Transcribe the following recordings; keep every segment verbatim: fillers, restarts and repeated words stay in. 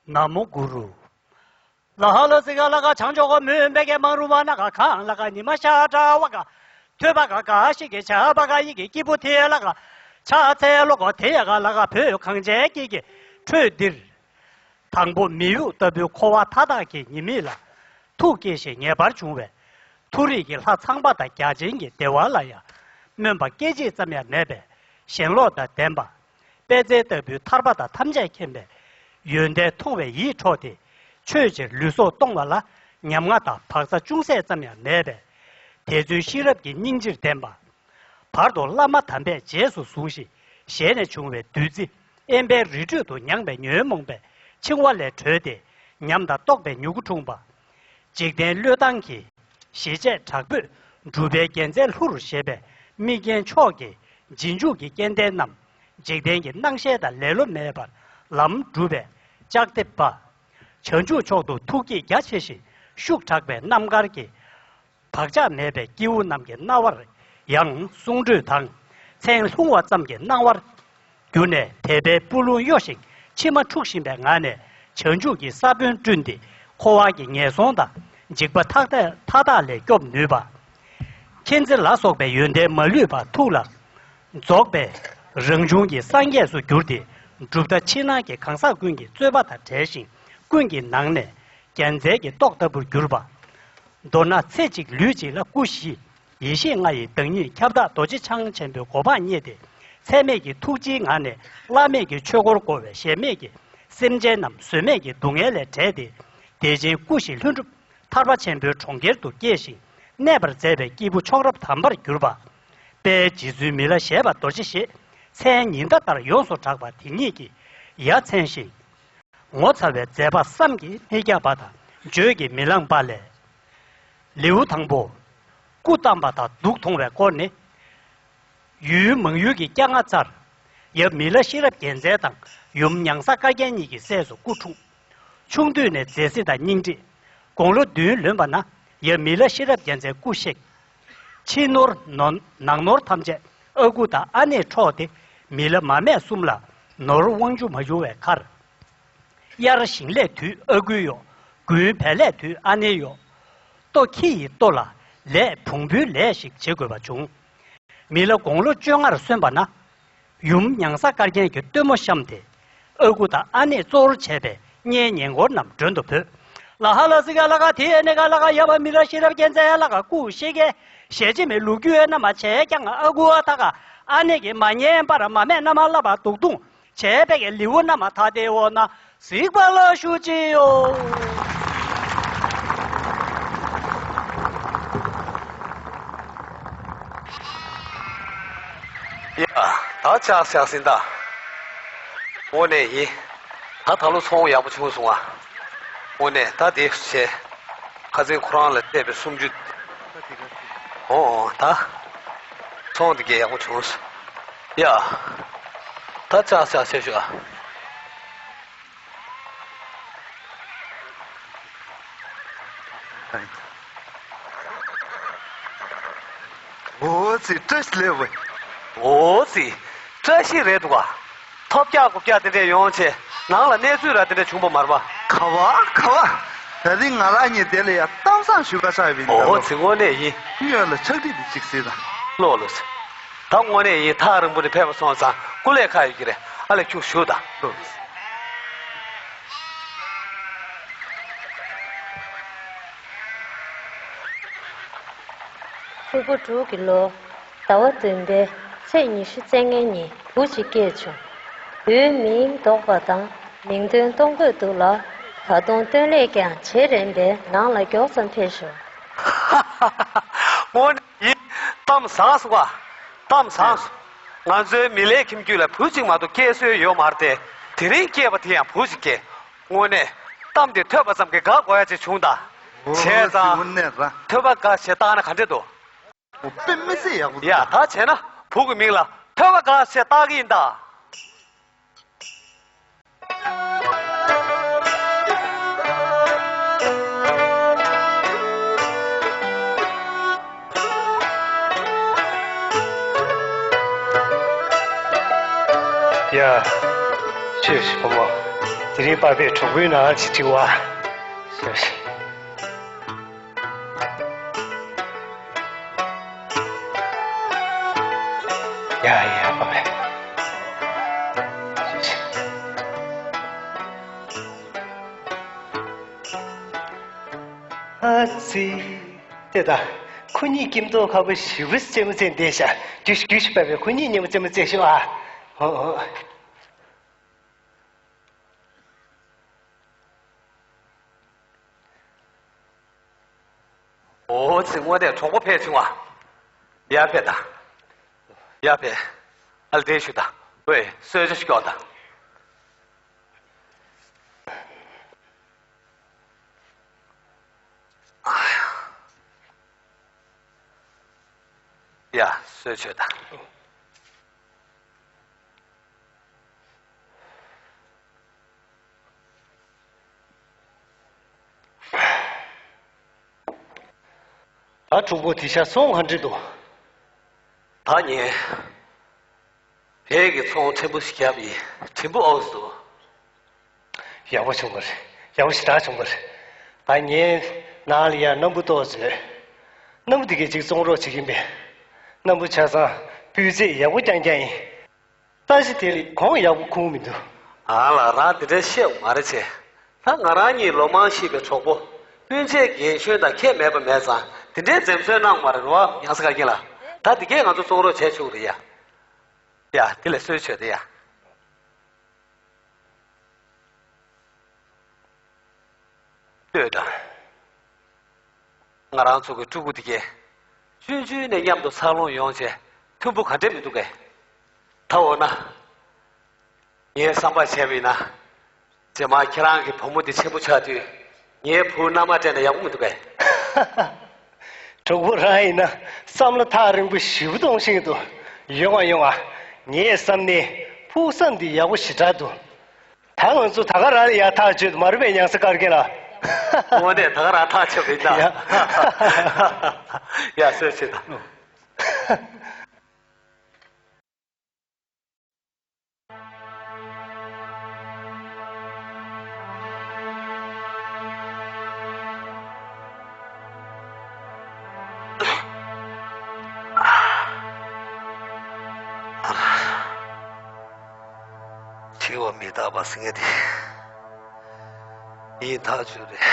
ན་མོ་གུ་རུ། ལ་ཧ་ལ་ཟི་ག་ལ་ག་བྱང་ཕྱོགས་མུན་པའི་གེ་མང་རུ་བ་ན་ག་གང་ལ་ག་ཉི་མ་ཤར་འདྲ་བ་ག་ཐོས་པ་ག་ག་ཤི་གེ་བྱ་བ་ག་ཡི་གེ་སྐྱིད་པོ་ཐེ་ལ་ག་ཕྱག་འཚལ་ལོ་གོ་ཐེ་ཡ་ག་ལ་ག་བོད་གངས་ཅན་སྐྱིད་གེ་ཁྲོད་འདིར། དང་པོ་མི་གཡོ་ལྟ་བུའི་འཁོར་བ་མཐའ་དག་གི་ཉེས་དམིགས་ལ་ཐུགས་བསྐྱེད་བཞིན་ངེས་པར་འབྱུང་བའི་མཐོ་རིས་ཀྱི་ལྷ་ཚངས་པ་དང་བརྒྱ་བྱིན་གྱི་བདེ་བ་ལ་ཡང་སྨོན་པ་སྐད་ཅིག་ཙམ་ཡང་མེད་པའི་ཞེན་ལོག་དང་ལྡན་པ། པད་ཚལ་ལྟ་བུའི་ཐར་པ་དང་ཐམས་ཅད་མཁྱེན་པའི་ཡོན་ཏན་མཐོང་བའི་ཡིད་འཕྲོག་སྟེ་ཆོས་ཕྱིར་ལུས་སྲོག་གཏོང་བ་ལ་ཉམ་ང་དང་བག་ཚ་ཅུང་ཟད་ཙམ་ཡང་མེད་པའི་དད་བརྩོན་ཤེས་རབ་ཀྱི་སྙིང་རྗེར་ལྡན་པ། བར་དུ་བླ་མ་དམ་པས་རྗེས་སུ་བཟུང་ཞིང་ཞལ་ནས་བྱུང་བའི་བདུད་རྩི་དབེན་པའི་རི་ཁྲོད་དུ་མྱངས་པའི་ཉོན་མོངས་པའི་འཆིང་བ་ལས་གྲོལ་ཏེ་ཉམས་དང་རྟོགས་པའི་མྱུ་གུ་འཁྲུངས་པ། འཇིག་རྟེན་བློས་བཏང་གིས་ཞི་བྱེད་དྲག་པོས་སྒྲུབ་པའི་རྒྱལ་མཚན་ལྷུར་བཞེས་པའི་དམིགས་རྒྱན་མཆོག་གི་རྗེས་འཇུག་གི་སྐལ་ལྡན་རྣམས་འཇིག་རྟེན་གྱི་སྣང་ཤས་དང་ལེ་ལོ་མེད་པར་ལམ་སྒྲུབ་པའི་ལྕགས་ཐེབས་པ། བྱང་ཆུབ་མཆོག་ཏུ་ཐུགས་བསྐྱེད་རྒྱ་ཆེ་ཞིང་ཤུགས་དྲག་པའི་རྣམ་དཀར་གྱི་བག་ཆགས་མེད་པའི་སྐྱེ་བོ་རྣམས་ཀྱི་རྣ་བར་ཡང་གསུང་སྒྲོས་དང་མཚན་ལྷུང་བ་ཙམ་གྱི་སྣང་བར་གྱུར་ནས་དད་པའི་སྤུ་ལོང་གཡོ་ཞིང་མཆི་མ་འཁྲུགས་བཞིན་པའི་ངང་ནས་བྱང་ཆུབ་ཀྱི་ས་བོན་བསྐྲུན་ཏེ་འཁོར་བ་གྱི་ངན་སོང་དང་འཇིགས་པ་མཐའ་དག་མཐའ་དག་ལས་སྐྱོབ་ནུས་པ། མཁྱེན་བརྩེ་ལ་སོགས་པའི་ཡོན་ཏན་མ་ལུས་པ་ཐུགས་ལ་རྫོགས་པའི་རང་བྱུང་གི་སངས་རྒྱས་སུ་གྱུར་ཏེ་གྲུབ་མཐའ་ཕྱི་ནང་གི་གང་ཟག་ཀུན་གྱི་རྩོད་པ་དང་བྲལ་ཞིང་ཀུན་གྱི་ནང་ནས་རྒྱལ་མཚན་གྱི་ཏོག་ལྟ་བུར་གྱུར་པ། མདོར་ན་ཚེ་གཅིག་ལུས་གཅིག་ལ་སྐུ་བཞི། ཡེ་ཤེས་ལྔ་ཡི་བདག་ཉིད་ཁྱབ་བདག་རྡོ་རྗེ་འཆང་ཆེན་པོའི་གོ་འཕང་བརྙེས་ཏེ། ཚད་མེད་ཀྱི་ཐུགས་རྗེའི་ངང་ནས་བླ་མེད་ཀྱི་ཆོས་འཁོར་བསྐོར་བའི་གཞལ་མེད་ཀྱི་སེམས་ཅན་རྣམས་བཟོད་མེད་ཀྱི་སྡུག་བསྔལ་ལས་བསྒྲལ་ཏེ། བདེ་ཆེན་སྐུ་བཞི་ལྷུན་གྲུབ་ཐར་པ་ཆེན་པོའི་གྲོང་ཁྱེར་དུ་སྐྱེས་ཤིང་གནས་པར་མཛད་པའི་སྐྱེས་བུ་མཆོག་རབ་དམ་པར་གྱུར་པ། དཔལ་རྗེ་བཙུན་མི་ལ་བཞད་པ་རྡོ་རྗེ་ཞེས་མཚན་ཉི་ཟླ་ལྟར་ཡོངས་སུ་གྲགས་པ་དེ་ཉིད་ཀྱི་ཡ་མཚན་ཞིང་། ངོ་མཚར་བའི་མཛད་པ་བསམ་གྱིས་མི་ཁྱབ་པ་དང་བརྗོད་ཀྱིས་མི་ལངས་པ་ལས། ལེའུ་དང་པོ། སྐུ་བལྟམས་པ་དང་གདུགས་མཐོང་བའི་སྐོར་ནི། ཡུལ་མང་ཡུལ་གྱི་སྐྱ་ང་ཚར། ཡབ་མི་ལ་ཤེས་རབ་རྒྱལ་མཚན་དང་ཡུམ་མྱང་ས་དཀར་རྒྱན་གཉིས་ཀྱི་སྲས་སུ་སྐུ་འཁྲུངས། ཆུང་དུས་ནས་མཛེས་བརྩེ་དང་སྙིང་རྗེ། དགུང་ལོ་བདུན་ལོན་པ་ན་ཡབ་མི་ལ་ཤེས་རབ་རྒྱལ་མཚན་སྐུ་གཤེགས། ཕྱི་ནོར་ནོ་ནང་ནོར་ཐམས་ཅད་ཨ་ཁུ་དང་ཨ་ནེས་འཕྲོག་སྟེ་མི་ལ་མ་སྨད་གསུམ་ལ་ནོར་དབང་ཆུ་མ་ཡོང་བའི་ཁར། དབྱར་ཞིང་ལས་དུས་ཨ་ཁུའི་གཡོག་དགུན་བལ་ལས་དུས་ཨ་ནེའི་གཡོག་ལྟོ་ཁྱི་ཡི་ལྟོ་ལ་ལས་བོང་བུའི་ལས་ཤིག་བྱེད་དགོས་པ་བྱུང་། མི་ལ་དགུང་ལོ་བཅོ་ལྔར་སོན་པ་ན། ཡུམ་མྱང་ས་དཀར་རྒྱན་གྱི་སྟོན་མོ་བཤམས་ཏེ། ཨ་ཁུ་དང་ཨ་ནེས་གཙོ་བོར་བྱས་པའི་གཉེན་ཉེ་འཁོར་རྣམས་མགྲོན་དུ་བོས། ལ་ཧ་ལ་སི་ག་ལ་ག་ཐི་ཨ་ནེ་ག་ལ་ག་ཡབ་མི་ལ་ཤེས་རབ་རྒྱལ་མཚན་ལ་ག་སྐུ་གཤེགས་ཀྱི་ཞལ་ལྕེ་མའི་ལོ་རྒྱུས་ན་མ་བྱས་ཀྱང་ཨ་ཁུ་ཨ་ཐ་ག་ཨ་ནེ་གི་མ་ཉན་པར་མ་སྨད་ན་མ་ལབ་པ་དུག་དུང་བྱས་པའི་གི་ལེའུ་ན་མ་ཐ་དེ་འོ་ན། གཟིགས་པ་ལ་ཞུ་ཅི་ཡོད། ཡ། ད་ཆགས་ཆགས་ཟིན་ད། འོ་ནས་ཡིན། ད་ད་ལོ་ཚོང་ཡག་པོ་བྱུང་སོང་ཨ། འོ་ནས་ད་དེ་བྱས། ཁ་སང་ཁོ་རང་ལ་སྤྲད་པའི་སུམ་ཅུ། འོ་འོ་ད། ཚོང་དེ་གས་ཡག་པོ་བྱུང་སོང་། ཡ། ད་ཆགས་ཆགས་བྱས་ཤོག་ཨ། འོ་ཙི་བཀྲ་ཤིས་ལེགས་པས། འོ་ཙི་བཀྲ་ཤིས་རེད་འདུག་ག། ཐོབ་རྒྱག་རྐུབ་རྒྱག་དེ་འདྲས་ཡོང་བྱས་ནང་ལ་གནས་ཚུལ་ར་དེ་འདྲས་བྱུང་པ་མ་རེད་པ། ག་བ་ག་བ། ད་རིང་ང་རང་གཉིས་དེ་ལ་ཡ་གཏམ་བཟང་ཞུ་ག་ཆགས་ཡོད་པ་ཡིན་ད། འོ་ལོ། ཙི་དངོས་གནས་ཡིན། སྔོན་ལ་ཕྱག་བྲིས་དེ་གཅིག་གཟིགས་དང་། ལོ་ལོ་ཙི། ད་དངོས་གནས་ཡིན། ཐག་རིང་པོ་ནས་ཕེབས་པ་སོང་ཙང་སྐུ་ལས་ཁག་ཡོད་ཀྱི་རེད། ཨ་ལས་ཁྱུག་ཞུ་དང་། ལོ་ལོ་ཙི། ཕུར་བུ་དྲུག་གི་ལོ། ཟླ་བ་བདུན་པའི་ཚེས་ཉི་ཤུ་རྩ་ལྔའི་ཉིན་བུ་གཅིག་སྐྱེས་བྱུང་། བུའི་མིང་འདོགས་པ་དང་མིང་འདོན་གཏོང་དགོས་འདུག་ལ། ད་དུང་འདོན་ལས་ཀྱང་བྱེད་རན་པས་ནང་ལ་མགྱོགས་ཙམ་ཕེབས་ཤོག། དངོས་གནས་ཡིན། གཏམ་བཟང་སོང་བ། གཏམ་བཟང་སོང་། ང་ཚོའི་མི་ལའི་ཁྱིམ་རྒྱུད་ལ་བུ་གཅིག་མ་གཏོགས་སྐྱེ་སྲོལ་ཡོད་མ་རེད་དེ། དེ་རིང་སྐྱེས་པ་དེ་ཡང་བུ་གཅིག་སྐྱེས། དངོས་གནས་གཏམ་དེ་ཐོས་པ་ཙམ་གྱིས་དགའ་དགོས་ཡ་ཅིག་བྱུང་ད། བྱས་ཙང་། ཐོས་པ་དགའ་ཞེས་བཏགས་ན་ག་འདྲ་འདུག། འོ། དཔེ་མི་སྲིད་ཡག་པོ་འདུག། ཡ། ད་བྱས་ན་བུ་གི་མིང་ལ་ཐོས་པ་དགའ་ཞེས་བཏགས་ཀྱི་ཡིན་ད། ཡ། ཤོད་ཤིག་བུ་མོ། དེ་རིང་པ་ཕས་གྲོགས་པོའི་ནང་ཅིག་དྲི་བ། ཤོད་ཤིག། ཡ་ཡ། པ་ཕས། ཨ་ཙི། དེ་ད། ཁོ་གཉིས་སྐྱིད་མདོག་ཁ་པོ་ཞེ་པོ་རྩེད་མོ་རྩེ་བསྡད་ཤག། རྒྱུགས་ཤིག། རྒྱུགས་ཤིག། པ་ཕས་ཁོ་གཉིས་མཉམ་པོ་རྩེད་མོ་རྩེ་ཤོག་ཨ། འོ་འོ། འོ་ཙི། དངོས་གནས་གྲོགས་པོ་ཕལ་ཆེ་བ། ཡར་ཕེབས་དང་། ཡར་ཕེབས། ཨ་ལ་དེ་ཞུ་དང་། ཝེ། གསོལ་ཇ་ཞིག་སྐྱོག་དང་། ཡ། གསོལ་ཇ་མཆོད་དང་། ད་གྲོགས་པོ་དེ་ཤ་ཚོང་ག་འདྲ་འདུག། ད་ངས་བལ་གྱི་ཚོང་ཕྲན་བུ་ཞིག་བརྒྱབ་ཡིན། བྲིན་པོ་ཨོག་སུ། ཡག་པོ་བྱུང་བ་རེད། ཡག་པོ་ཞེ་དྲག་བྱུང་བ་རེད། ད་ངས་ནང་ལ་ཡར་སྣམ་བུ་ཏོག་ཙམ་ཡོད། སྣམ་བུ་དེ་གས་ཅིག་བཙོང་རོགས་བྱེད་ཀྱིན་པས། སྣམ་བུ་ཆ་ཚང་སྤུས་ཚད་ཡག་པོ་རྐྱང་རྐྱང་ཡིན། ད་ཅི་དེ་ལས་གོང་ཡག་པོ་ཁུངས་མི་འདུག། ཨ་ལ། རང་དེ་འདྲའི་བཤད་དགོས་མ་རེད་ཆེ། ད་ང་རང་གཉིས་ལོ་མང་གཤིས་པའི་གྲོགས་པོ། སྤུན་མཆེད་རྒན་གཞོན་དང་ཁྱད་མེད་པ་མེད་ཙང་དེ་འདྲའི་འཛེམ་ཟོན་གནང་དགོས་མ་རེད་རོ། ཡང་ས་ག་རྒན་ལགས། ད་དེ་གས་ང་ཚོ་བཙོང་རོགས་བྱས་ཆོག་རེད་ཡ། ཡ། དེ་ལས་གསོལ་ཇ་མཆོད་དེ་ཡ། ལྟོས་དང་། ང་རང་ཚོ་གི་ཕྲུ་གུ་དེ་གས་ཆུང་ཆུང་ནས་མཉམ་དུ་འཚར་ལོངས་ཡོང་བྱས་མཐུན་པོ་ག་འདྲས་མི་འདུག་གས། ད་འོ་ན། ངའི་བསམ་པ་བྱས་པ་ཡིན་ན། རྗེས་མ་ཁྱེད་རང་གི་བུ་མོ་དེ་ཆེན་པོ་ཆགས་དུས་ངའི་བུ་མནའ་མ་སྤྲད་ན་ཡག་པོ་མི་འདུག་གས། གྲོགས་པོ་རང་ཡིན་ན་བསམ་བློ་ཐག་རིང་པོ་ཞེ་པོ་གཏོང་བཞིན་འདུག། ཡོང་ང་ཡོང་ང་། ངས་བསམ་ནས་ཕུགས་བསམ་འདི་ཡག་པོ་ཞེ་དྲག་འདུག། ད་ང་ཚོ་ད་ག་རང་ལ་ཡར་ཐག་ཆོད་དུ་མ་རུ་བའི་ཉང་ས་དཀར་རྒན་ལགས། འོ་ནས་ད་ག་རང་ཐག་ཆོད་པ་ཡིན་ད། ཡ། ཡ། གསོལ་ཇ་མཆོད་དང་། འཆི་བ་མི་རྟག་པ་ཟེར་མཁན་དེ་ཡིན་ཐག་ཆོད་རེད།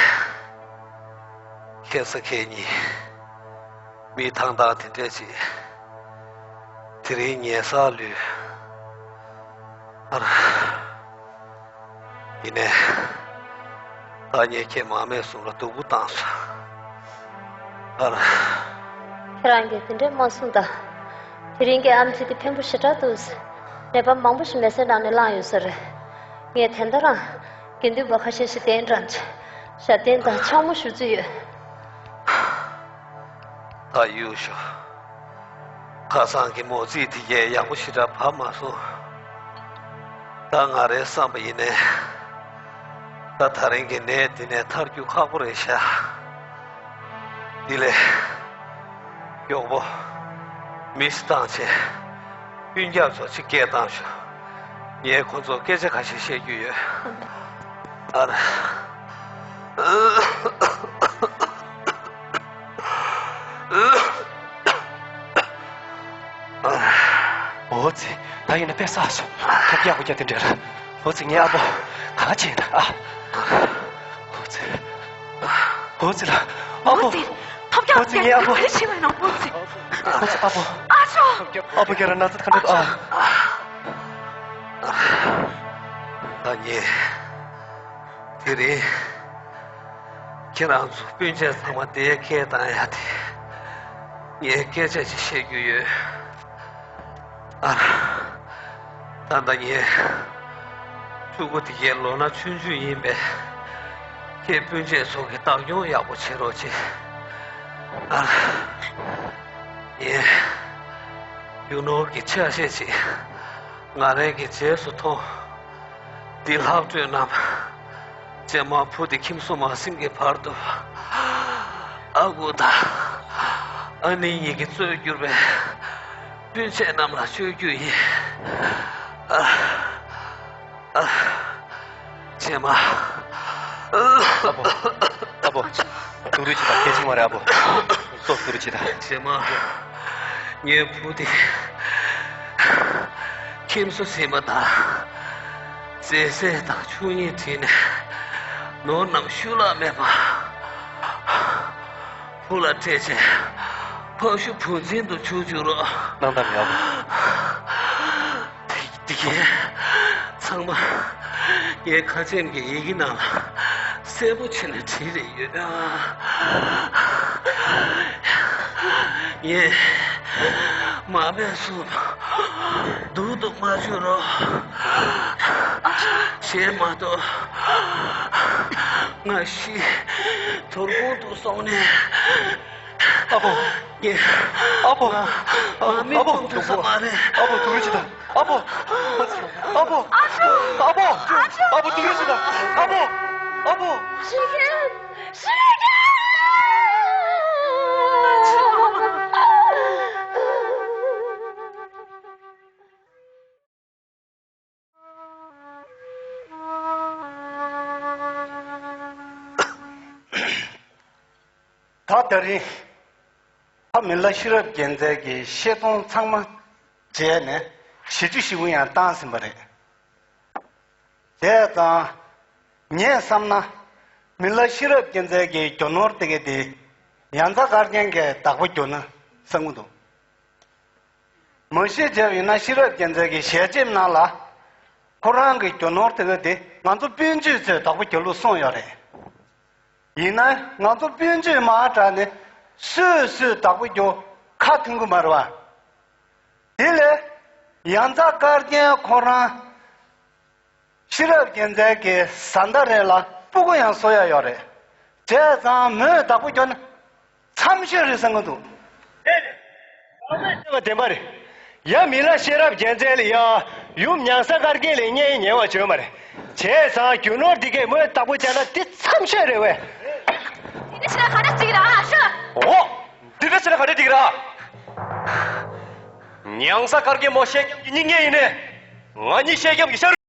ཁྱེད་ས་ཁྱེད་གཉིས་མི་ཐང་ཐང་དེ་འདྲས་ཅིག་དེ་རིང་ཉལ་སར་ལུས། ཨ་ར། ཡིན་ནའི། ད་ངས་ཁྱེད་མ་སྨྲས་གསུང་ལ་སྡུག་པོ་བཏང་སོང་། ཨ་ར། ཁྱེད་རང་གིས་དེ་འདྲས་མ་གསུང་དང་། དེ་རིང་གི་ཨེམ་ཆི་དེ་ཕན་པོ་ཞེ་དྲག་འདུག། ནད་པ་མང་པོ་ཞིག་མེ་སྲེག་ནང་ནས་བླངས་ཡོད་ས་རེད། ངས་ད་ལྟ་རང་དགེ་འདུན་པ་ཁ་ཤས་ཤིག་གདན་དྲངས་བྱས། ཞབས་བརྟན་དང་ཕྱག་མོ་ཞུ་རྩིས་ཡོད། ད་གཡུག་ཞོག། ཁ་སང་གི་མོ་རྩིས་དེ་གས་ཡག་པོ་ཞེ་དྲག་བབས་མ་སོང་། ད་ང་རའི་བསམ་པ་ཡིན་ནའི། ད་ད་རིང་གི་ནད་འདི་ནས་ཐར་རྒྱུ་ཁག་པོ་རེད་ཤག། འདི་ལས་མགྱོགས་པོ་མི་ཞིག་བཏང་བྱས་སྤུན་ཀྱག་ཚོ་ཅིག་སྐད་བཏང་ཤོག། ངས་ཁོ་ཚོར་སྐད་ཆ་ཁ་ཤས་བཤད་རྒྱུ་ཡོད། ཨ་ར། འོ་ཙི། ད་ཡིན་ན་དཔེ་བསགས་སོང་། ཐབས་རྒྱག་དགོས་རྒྱུ་དེ་འདྲ་ར། འོ་ཙི་ངའི་ཨ་ཕོ་ག་ཅི་ཡིན་ད་ཨ། འོ་ཙི། འོ་ཙི་ལ། ཨ་ཕོ། འོ་ཙི། ཐབས་རྒྱག་འོ་ཙི་ངའི་ཨ་ཕོ། ག་ཅི་ཡིན་ན་འོ་ཙི། འོ་ཙི་ཨ་ཕོ། ཨ་ཅོ། ཨ་ཕོ་ཁྱེད་རང་ན་ཚ་ག་འདྲ་འདུག་ཨ། ད་ངས་དེ་རིང་ཁྱེད་རང་ཚོ་སྤུན་མཆེད་ཚང་མ་དེ་སྐད་བཏང་ཡ་དེ་ངས་སྐད་ཆ་ཅིག་བཤད་རྒྱུ་ཡོད། ཨ། ད་ལྟ་ངའི་ཕྲུ་གུ་དེ་གའི་ལོ་ན་ཆུང་ཆུང་ཡིན་པས། ཁྱེད་སྤུན་མཆེད་ཚོ་གིས་བདག་སྐྱོང་ཡག་པོ་བྱེད་རོགས་གྱིས། ཨ། ངས་རྒྱུ་ནོར་གྱི་ཆ་ཤས་ཅིག་ང་རང་གི་རྗེས་སུ་མཐོང་། འདི་ལྷག་འཕྲོས་རྣམས་རྗེས་མ་བུ་དེ་ཁྱིམ་སོང་མ་ཟིན་གྱི་བར་དུ་ཨ་ཁུ་དང་ཨ་ནེ་གཉིས་ཀྱིས་གཙོས་གྱུར་པའི་སྤུན་མཆེད་རྣམས་ལ་བཅོལ་རྒྱུ་ཡིན། ཨ། ཨ། རྗེས་མ། ཨ་ཕོ། ཨ་ཕོ། སྡུག་རུས་བྱེད་ད། སྐད་ཅིག་མ་རེད་ཨ་ཕོ། སོ་སྡུག་རུས་བྱེད་ད། རྗེས་མ་ངའི་བུ་དེ་ཁྱིམ་སོང་ཟིན་པ་དང་། མཛེས་སེར་དང་ཆུ་གཉིས་བྲིས་ནས་ནོར་རྣམས་ཤུལ་ལས་མེད་པ་བུ་ལ་སྤྲད་བྱས་ཕག་ཤུ་བུ་འཛིན་དུ་བཅུག་བཅུག་རོགས། སྣང་དག་མེད་ཨ་ཕོ། དེ་དེ་གའི་ཚང་མ་ངའི་ཁ་ཆེམས་ཀྱི་ཡི་གེ་ནང་ལ་གསལ་པོ་བྱས་ནས་བྲིས་ཏེ་ཡོད། ངས་མ་འབད་སོང་སྡུག་ཏུ་མ་བཅུག་རོགས། གཞན་མ་གཏོགས་ང་ཤི་དོ་དགོང་དུ་སོང་ནས། ཨ་ཕོ། ངས་ཨ་ཕོ། ང་མི་ཨ་ཕོ། ཐུག་ས་མ་རེད། ཨ་ཕོ་སྡུག་རུས་བྱེད་ད། ཨ་ཕོ། ཨ་ཕོ། ཨ་ཕོ། ཨ་ཕོ་སྡུག་རུས་བྱེད་ད། ཨ་ཕོ། ཨ་ཕོ། ཤི་ཁན། ཤི་ཁན། ད་དེ་རིང་ད་མི་ལ་ཤེས་རབ་རྒྱལ་མཚན་གྱི་བཤད་སྡོམ་ཚང་མ་མཇལ་ནས་ཞེ་ཆུ་ཞེ་པོ་ཡང་བཏང་ཟིན་པ་རེད། བྱས་ཙང་ངས་བསམ་ན་མི་ལ་ཤེས་རབ་རྒྱལ་མཚན་གྱི་རྒྱུ་ནོར་དེ་ག་དེ་ཡ་མཚན་དཀར་རྒྱན་གྱིས་བདག་པོ་རྒྱོབ་ན་བསམ་གྱི་འདུག་མ་གཞི་བྱས་པ་ཡིན་ན་ཤེས་རབ་རྒྱལ་མཚན་གྱི་ཞལ་ཆེམས་ནང་ལ་ཁོ་རང་གི་རྒྱུ་ནོར་དེ་ག་དེ་ང་ཚོ་སྤུན་མཆེད་ཚོས་བདག་པོ་རྒྱག་ལུགས་གསུངས་ཡོད་རེད། ཡིན་ན་ང་ཚོ་སྤུན་མཆེད་མ་དྲག་ནས་སུས་སུས་བདག་པོ་རྒྱག་ཁ་མཐུན་གྱི་མ་རེད་བ། དེ་ལས་ཡ་མཚན་དཀར་རྒྱན་ཁོ་རང་ཤེས་རབ་རྒྱལ་མཚན་གྱི་བཟའ་ཟླ་རེད་ལ་སྤུ་གུ་ཡང་གསོ་ཡ་ཡོད་རེད། བྱས་ཙང་མོས་བདག་པོ་རྒྱག་ན་འཚམས་ཤོས་རེད་བསམ་གྱི་འདུག་བདེན་པ་རེད། ཡ་མི་ལ་ཤེས་རབ་རྒྱལ་མཚན་ལ་ཡ་ཡུམ་མྱང་ས་དཀར་རྒྱན་ལ་གཉེན་ཉེ་བ་བྱུང་མ་རེད། བྱས་ཙང་རྒྱུ་ནོར་འདི་གས་མོས་བདག་པོ་རྒྱག་ན་འདི་འཚམས་ཤོས་རེད་བས། འདི་འདྲ་བྱས་ན་ག་འདྲ་འགྲིག་ར་ཨ་ཤོ། འོ། འདི་འདྲ་བྱས་ན་ག་འདྲ་འགྲིག་ར། མྱང་ས་དཀར་རྒྱན་མོ་ཤེས་རྒྱམ་གྱི་གཉེན་ཉེ་ཡིན་ནས། ང་གཉིས་ཤེས་རྒྱམ་གྱི་ཤ་རུས།